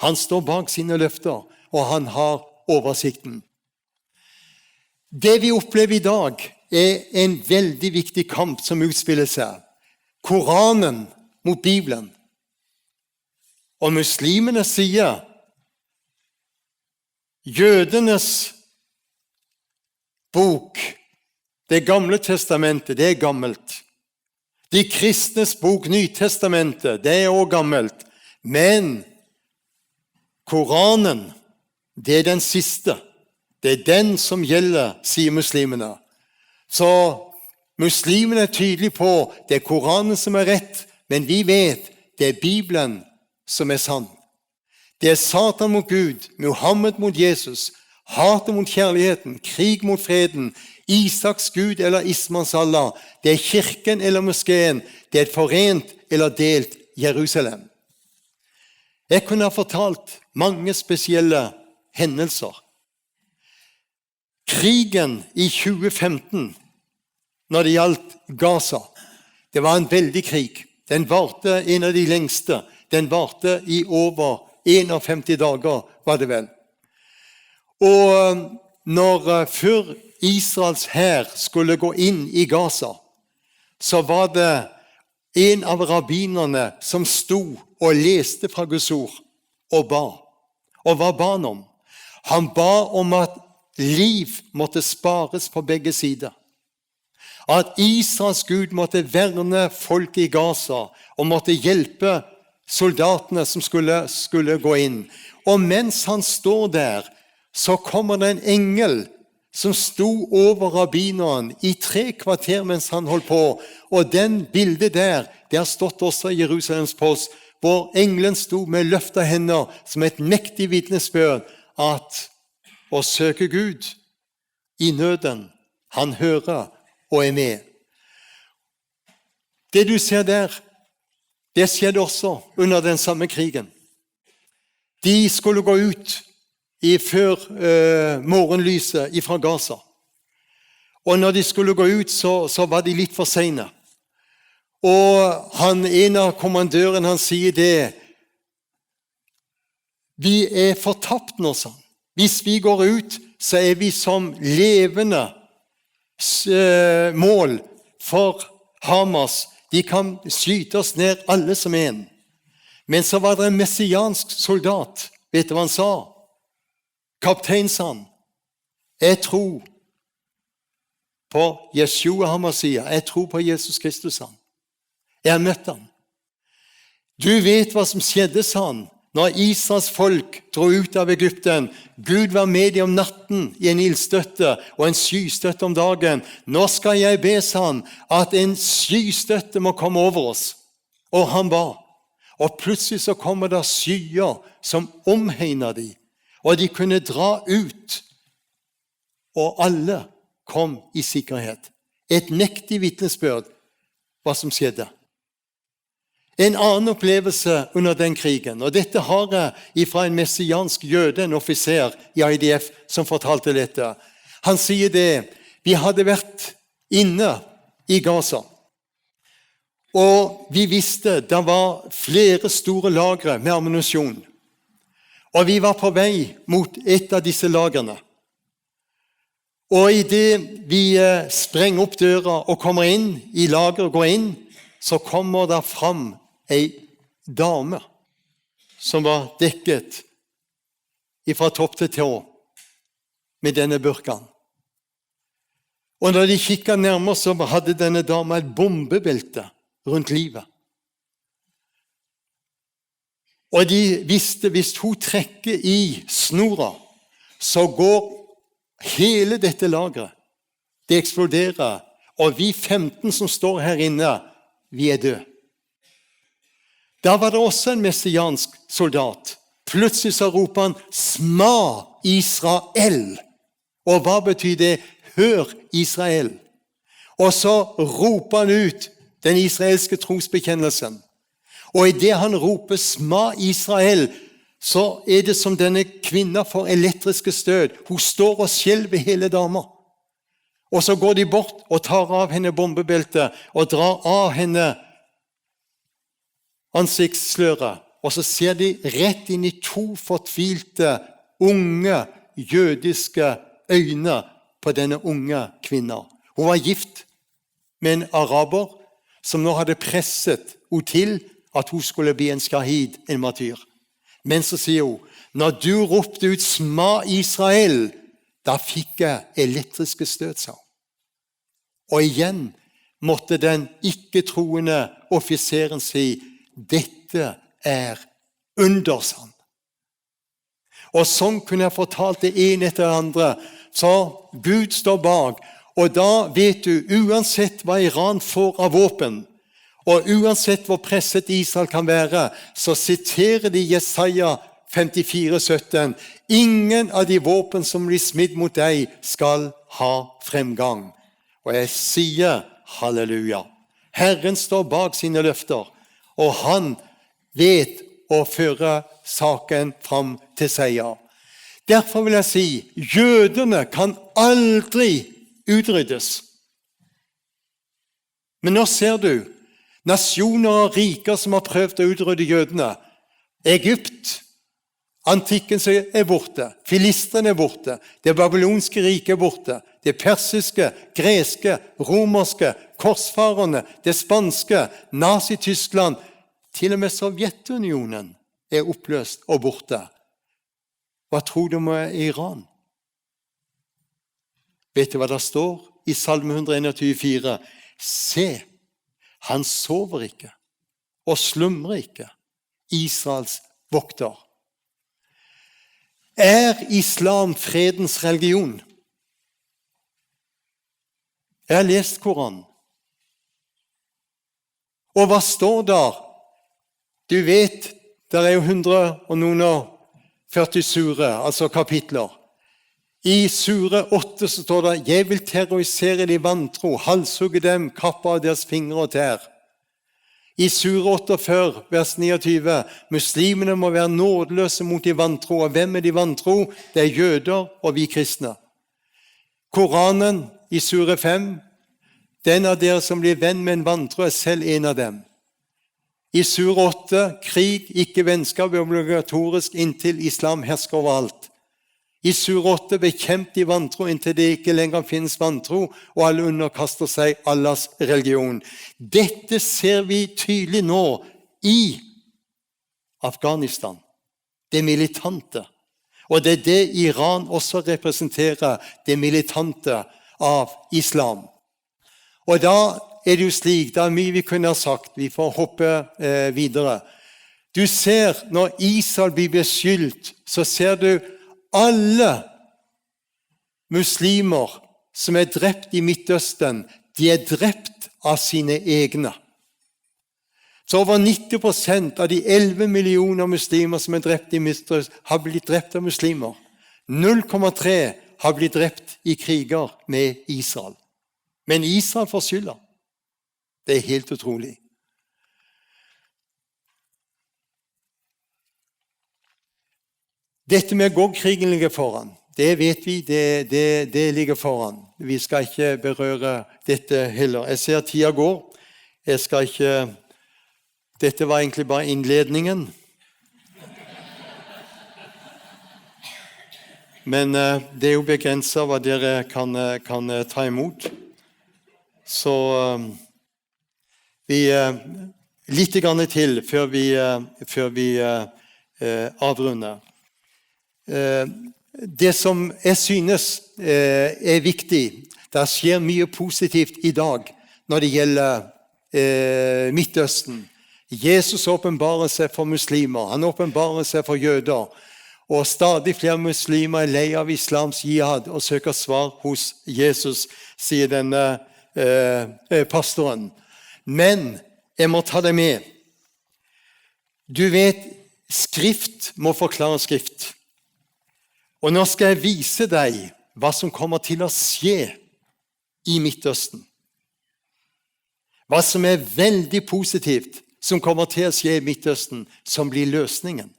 Han står bak sine løfter, og han har oversikten. Det vi opplever i dag, er en veldig viktig kamp som utspiller seg. Koranen mot Bibelen. Og muslimene sier, jødenes bok, Det gamle testamentet, det er gammelt. De kristnes bok, Nytestamentet, det er også gammelt. Men Koranen, det er den siste. Det er den som gjelder, sier muslimene. Så muslimene er tydelige på, det er Koranen som er rett, men vi vet, det er Bibelen som er sann. Det er Satan mot Gud, Muhammed mot Jesus, hatet mot kjærligheten, krig mot freden, Isaks Gud eller Ismans Allah, det er kirken eller moskeen, det er et forent eller delt Jerusalem. Jeg kunne ha fortalt mange spesielle hendelser. Krigen i tjue femten, når det gjaldt Gaza, det var en veldig krig. Den varte, en av de lengste. Den varte i over enogfemti dager, var det vel. Og når, eh, før Israels hær skulle gå inn i Gaza, så var det en av rabbinerne som sto og leste fra Guds ord og ba. Og hva ba han om? Han ba om at liv måtte spares på begge sider. At Israels Gud måtte verne folk i Gaza og måtte hjelpe soldatene som skulle, skulle gå inn. Og mens han står der, så kommer det en engel som sto over rabbineren i tre kvarter mens han holdt på. Og den bildet der, det har stått også i Jerusalems Post, hvor engelen sto med løfta hender som et mektig vitnesbyrd at å søke Gud i nøden, han hører og er med. Det du ser der, det skjedde også under den samme krigen. De skulle gå ut i før eh, morgenlyset ifra Gaza. Og når de skulle gå ut, så, så var de litt for sene. Og han, en av kommandørene, han sier det: «Vi er fortapt nå», sa han. «Hvis vi går ut, så er vi som levende s- eh, mål for Hamas. De kan skyte oss ned alle som en.» Men så var det en messiansk soldat. Vet du hva han sa? «Kaptein», sa han, «jeg tror på Yeshua HaMashiach. Jeg tror på Jesus Kristus», sa han. «Jeg har møtt ham.» «Du vet hva som skjedde», sa han, «når Israels folk dro ut av Egypten. Gud var med dem om natten i en ildstøtte og en skystøtte om dagen. Nå skal jeg be», sa han, «at en skystøtte må komme over oss.» Og han ba. Og plutselig så kommer det skyer som omhegner dem, og de kunne dra ut, og alle kom i sikkerhet. Et mektig vitnesbyrd hva som skjedde. En annen opplevelse under den krigen, og dette har jeg ifra en messiansk jøde, en offiser i I D F, som fortalte dette. Han sier det: «Vi hadde vært inne i Gaza, og vi visste det var flere store lagre med ammunisjon. Og vi var på vei mot et av disse lagrene. Og i det vi eh, sprenger opp døra og kommer inn i lageret og går inn, så kommer det fram ei dame som var dekket ifra topp til tå med denne burkaen. Og når de kikket nærmere, så hadde denne dama et bombebelte rundt livet. Og de visste, hvis hun trekker i snora, så går hele dette lageret. Det eksploderer, og vi femten som står her inne, vi er døde. Da var det også en messiansk soldat. Plutselig så roper han: «Sma Israel!» Og hva betyr det? «Hør, Israel!» Og så roper han ut den israelske trosbekjennelsen. Og i det han roper «Sma Israel», så er det som denne kvinna får elektriske støt. Hun står og skjelver, hele dama. Og så går de bort og tar av henne bombebeltet og drar av henne ansiktssløret. Og så ser de rett inn i to fortvilte, unge, jødiske øyne på denne unge kvinna. Hun var gift med en araber som nå hadde presset henne til at hun skulle bli en shahid, en martyr. Men så sier hun: «Når du ropte ut «Sma Israel», da fikk jeg elektriske støt», sa hun. Og igjen måtte den ikke-troende offiseren si: «Dette er under», sa han. Og sånn kunne jeg fortalt det en etter den andre. Så Gud står bak. Og da vet du, uansett hva Iran får av våpen, og uansett hvor presset Israel kan være, så siterer de Jesaja femtifire sytten: «Ingen av de våpen som blir smidd mot deg, skal ha fremgang.» Og jeg sier halleluja. Herren står bak sine løfter, og han vet å føre saken fram til seier. Derfor vil jeg si, jødene kan aldri utryddes. Men nå ser du nasjoner og riker som har prøvd å utrydde jødene. Egypt, antikken som er borte. Filistrene er borte. Det babylonske riket er borte. Det persiske, greske, romerske, korsfarerne, det spanske, Nazi-Tyskland. Til og med Sovjetunionen er oppløst og borte. Hva tror du med Iran? Vet du hva det står i Salme hundre enogtyve fire? Se, han sover ikke og slumrer ikke, Israels vokter. Er islam fredens religion? Jeg har lest Koranen. Og hva står der? Du vet, der er jo hundre og noen og førti sure, altså kapitler. I sure åtte så står det: «Jeg vil terrorisere de vantro, halshugge dem, kappe av deres fingre og tær.» I Sura otteogfyrre, vers niogtyve: «Muslimene må være nådeløse mot de vantro.» Og hvem er de vantro? Det er jøder og vi kristne. Koranen i Sura fem: «Den av dere som blir venn med en vantro, er selv en av dem.» I Sura åtte: «Krig, ikke vennskap, er obligatorisk inntil islam hersker over alt.» I Sura åtte: «Bekjemp de vantro inntil det ikke lenger finnes vantro, og alle underkaster seg Allahs religion.» Dette ser vi tydelig nå i Afghanistan. Det militante. Og det er det Iran også representerer, det militante av islam. Og da er det jo slik, da er mye vi kunne ha sagt, vi får hoppe eh, videre. Du ser, når Israel blir beskyldt, så ser du alle muslimer som er drept i Midtøsten, de er drept av sine egne. Så over nitti prosent av de elleve millioner muslimer som er drept i Midtøsten, har blitt drept av muslimer. Null komma tre har blitt drept i kriger med Israel. Men Israel får skylda. Det er helt utrolig. Dette med Gog-krigen ligger foran. Det vet vi, det, det, det ligger foran. Vi skal ikke berøre dette heller. Jeg ser tida går. Jeg skal ikke, dette var egentlig bare innledningen. Men eh, det er jo begrenset hva dere kan, eh, kan eh, ta imot. Så eh, vi eh, litt grann til før vi, eh, før vi eh, eh, avrunder. Eh, det som jeg synes eh, er viktig, det skjer mye positivt i dag når det gjelder eh, Midtøsten. Jesus åpenbarer seg for muslimer, han åpenbarer seg for jøder. Og stadig flere muslimer er lei av islams jihad og søker svar hos Jesus, sier denne eh, eh, pastoren. Men jeg må ta deg med. Du vet, skrift må forklare skrift. Og nå skal jeg vise deg hva som kommer til å skje i Midtøsten. Hva som er veldig positivt som kommer til å skje i Midtøsten, som blir løsningen.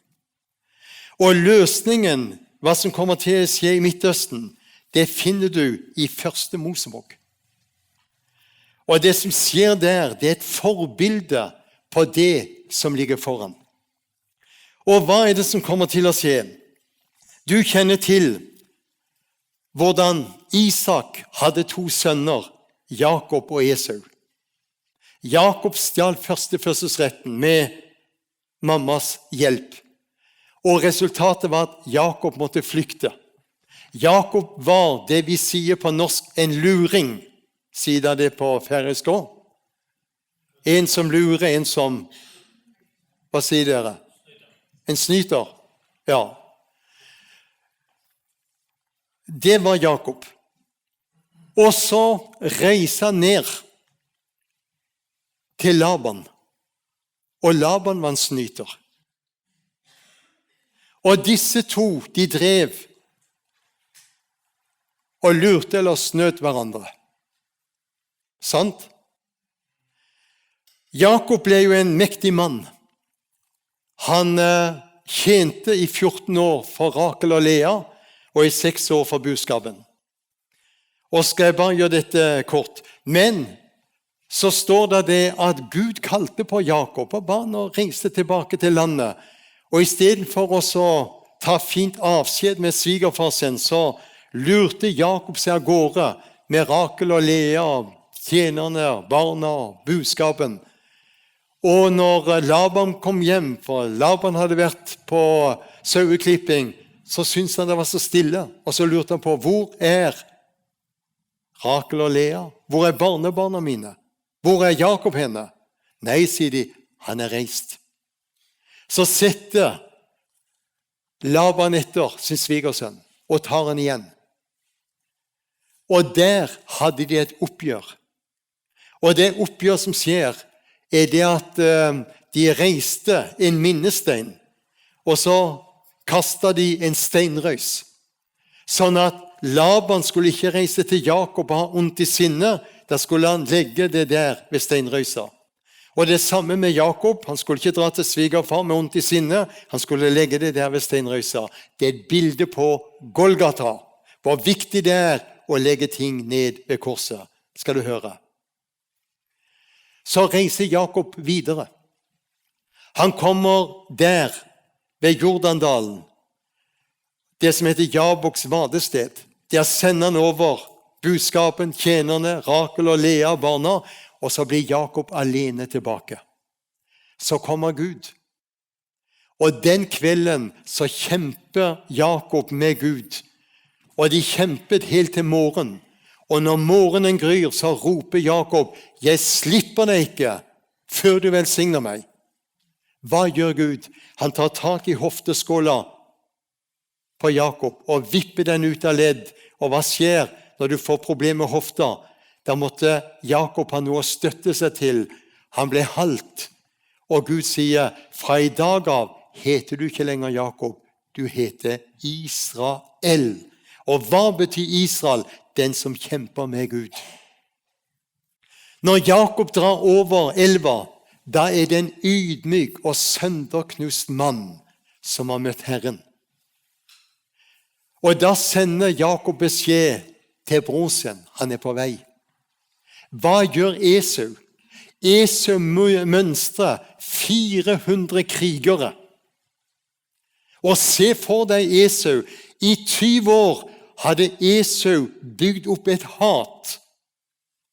Og løsningen, hva som kommer til å skje i Midtøsten, det finner du i første Mosebok. Og det som skjer der, det er et forbilde på det som ligger foran. Og hva er det som kommer til å skje? Du kjenner til hvordan Isak hadde to sønner, Jakob og Esau. Jakob stjal førstefødselsretten med mammas hjelp. Og resultatet var at Jakob måtte flykte. Jakob var det vi sier på norsk en luring. Sier dere det på færøysk òg? En som lurer, en som, hva sier dere? En snyter. Ja. Det var Jakob. Og så reiser han ned til Laban. Og Laban var en snyter. Og disse to, de drev og lurte eller snøt hverandre. Sant? Jakob ble jo en mektig mann. Han eh, tjente i fjorten år for Rakel og Lea, og i seks år for buskapen. Og skal jeg bare gjøre dette kort. Men så står det det at Gud kalte på Jakob og ba han å reise tilbake til landet. Og istedenfor å så ta fint avskjed med svigerfar sin, så lurte Jakob seg av gårde med Rakel og Lea, tjenerne, barna, buskapen. Og når eh, Laban kom hjem, for Laban hadde vært på saueklipping, så syntes han det var så stille. Og så lurte han på: «Hvor er Rakel og Lea? Hvor er barnebarna mine? Hvor er Jakob henne?» «Nei», sier de, «han er reist.» Så setter Laban etter sin svigersønn og tar han igjen. Og der hadde de et oppgjør. Og det oppgjør som skjer, er det at eh, de reiste en minnestein, og så kasta de en steinrøys. Sånn at Laban skulle ikke reise til Jakob og ha ondt i sinne, da skulle han legge det der ved steinrøysa. Og det samme med Jakob. Han skulle ikke dra til svigerfar med ondt i sinne. Han skulle legge det der ved steinrøysa. Det er et bilde på Golgata. Hvor viktig det er å legge ting ned ved korset. Skal du høre. Så reiser Jakob videre. Han kommer der ved Jordandalen, det som heter Jaboks vadested. Der sender han over budskapen, tjenerne, Rakel og Lea, barna, og så blir Jakob alene tilbake. Så kommer Gud. Og den kvelden så kjemper Jakob med Gud. Og de kjempet helt til morgen. Og når morgenen gryr, så roper Jakob: «Jeg slipper deg ikke, før du velsigner meg.» Hva gjør Gud? Han tar tak i hofteskåla på Jakob og vipper den ut av ledd. Og hva skjer når du får problemer med hofta? Da måtte Jakob ha noe å støtte seg til. Han ble halt. Og Gud sier: «Fra i dag av heter du ikke lenger Jakob, du heter Israel.» Og hva betyr Israel? Den som kjemper med Gud. Når Jakob drar over elva, da er det en ydmyk og sønderknust mann som har møtt Herren. Og da sender Jakob beskjed til bror sin, han er på vei. Hva gjør Esau? Esau mø-, mønstrer fire hundre krigere. Og se for deg Esau. I tyve år hadde Esau bygd opp et hat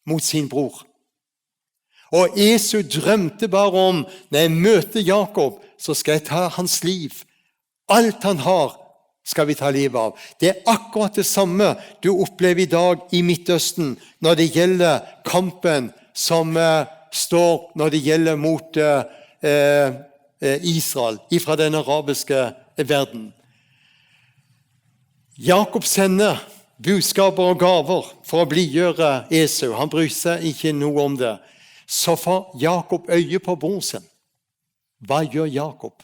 mot sin bror. Og Esau drømte bare om: «Når jeg møter Jakob, så skal jeg ta hans liv. Alt han har, skal vi ta livet av.» Det er akkurat det samme du opplever i dag i Midtøsten når det gjelder kampen som eh, står når det gjelder mot eh, eh, eh, Israel, ifra den arabiske verden. Jakob sender budskaper og gaver for å blidgjøre Esau. Han bryr seg ikke noe om det. Så får Jakob øye på broren sin. Hva gjør Jakob?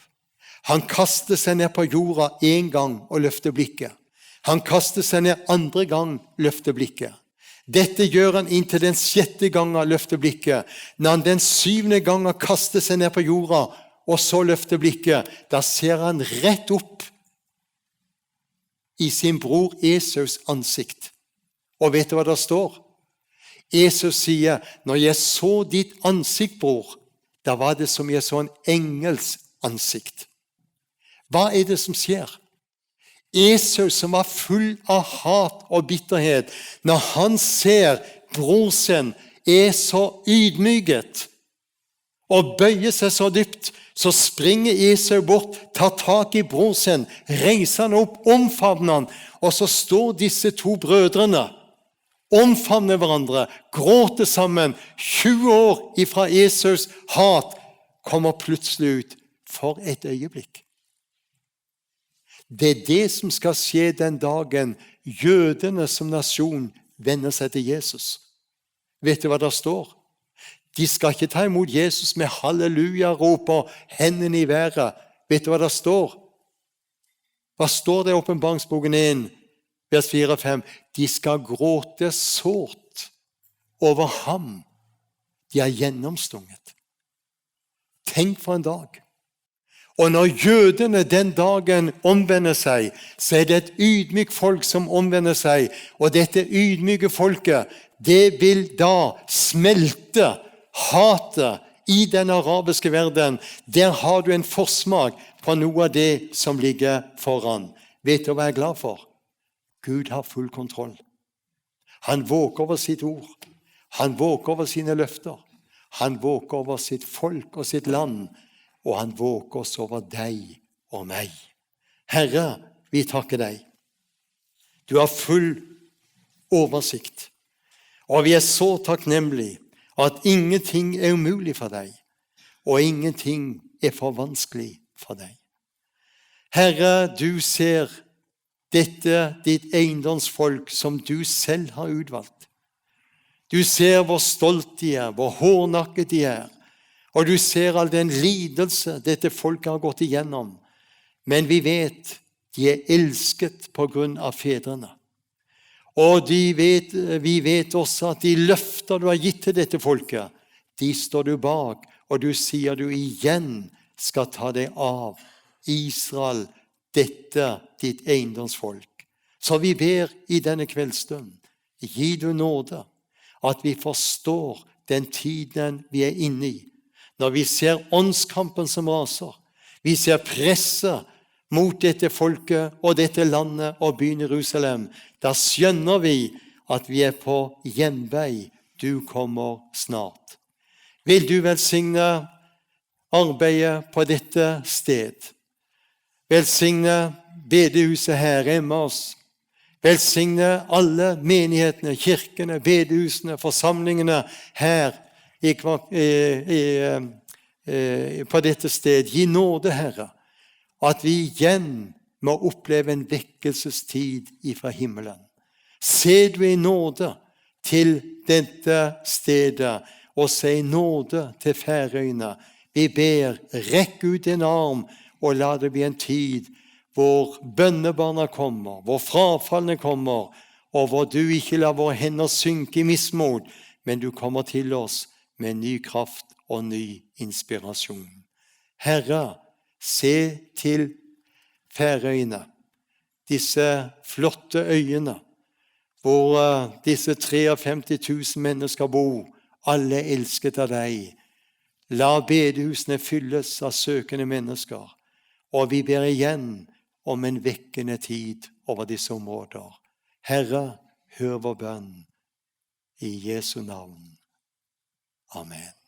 Han kaster seg ned på jorda en gang og løfter blikket. Han kaster seg ned andre gang, løfter blikket. Dette gjør han inntil den sjette gang han løfter blikket. Når han den syvende gang har kastet seg ned på jorda, og så løfter blikket, da ser han rett opp i sin bror Esaus ansikt. Og vet du hva det står? Esau sier: «Når jeg så ditt ansikt, bror, da var det som jeg så en engels ansikt.» Hva er det som skjer? Esau, som var full av hat og bitterhet, når han ser bror sin er så ydmyket og bøyer seg så dypt, så springer Esau bort, tar tak i bror sin, reiser han opp, omfavner han, og så står disse to brødrene, omfavner hverandre, gråter sammen. Tjue år ifra Esaus hat kommer plutselig ut for et øyeblikk. Det er det som skal skje den dagen jødene som nasjon vender seg til Jesus. Vet du hva det står? De skal ikke ta imot Jesus med halleluja-rop og hendene i været. Vet du hva det står? Hva står det i Åpenbaringsboken en, vers fire og fem? De skal gråte sårt over ham de har gjennomstunget. Tenk for en dag. Og når jødene den dagen omvender seg, så er det et ydmyk folk som omvender seg, og dette ydmyke folket, det vil da smelte hatet i den arabiske verden. Der har du en forsmak på noe av det som ligger foran. Vet du hva jeg er glad for? Gud har full kontroll. Han våker over sitt ord. Han våker over sine løfter. Han våker over sitt folk og sitt land. Og han våker også over deg og meg. Herre, vi takker deg. Du har full oversikt. Og vi er så takknemlige at ingenting er umulig for deg, og ingenting er for vanskelig for deg. Herre, du ser dette ditt eiendomsfolk som du selv har utvalgt. Du ser hvor stolt de er, hvor hårnakket de er, og du ser all den lidelse dette folket har gått igjennom. Men vi vet, de er elsket på grunn av fedrene. Og de vet, vi vet også at de løfter du har gitt til dette folket, de står du bak, og du sier du igjen skal ta deg av Israel, dette ditt eiendomsfolk. Så vi ber i denne kveldsstund, gi du nåde, at vi forstår den tiden vi er inne i. Når vi ser åndskampen som raser, vi ser presset mot dette folket og dette landet og byen Jerusalem, da skjønner vi at vi er på gjenvei. Du kommer snart. Vil du velsigne arbeidet på dette sted? Velsigne bedehuset her, Emmaus. Velsigne alle menighetene, kirkene, bedehusene, forsamlingene her i, kva- i, i, eh, eh, på dette sted. Gi nåde, Herre, at vi igjen må oppleve en vekkelsestid ifra himmelen. Se du i nåde til dette stedet, og si nåde til Færøyene. Vi ber, rekk ut din arm, og la det bli en tid hvor bønnebarna kommer, hvor frafalne kommer, og hvor du ikke lar våre hender synke i mismot, men du kommer til oss med ny kraft og ny inspirasjon. Herre, se til Færøyene, disse flotte øyene, hvor eh, disse treogfemtitusen mennesker bor, alle elsket av deg. La bedehusene fylles av søkende mennesker, og vi ber igjen om en vekkende tid over disse områder. Herre, hør vår bønn i Jesu navn. Amen.